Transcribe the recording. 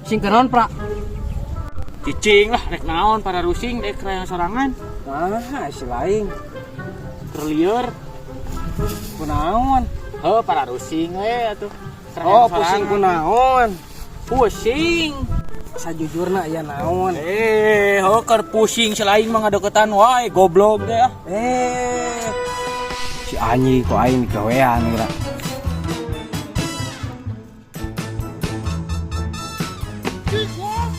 Sing kenaon, Pra? Cicing lah rek naon para rusing dek yang sorangan. Ah, si lain. Terliur. Kunaon? Heuh, para rusing we atuh. Oh, pusing kunaon? Pusing. Sajujurna aya naon? Eh, heuh keur pusing selain mah ngadeukeutan wae goblok teh ah. Eh. Si anjing kok aing digawean geura. Goblok.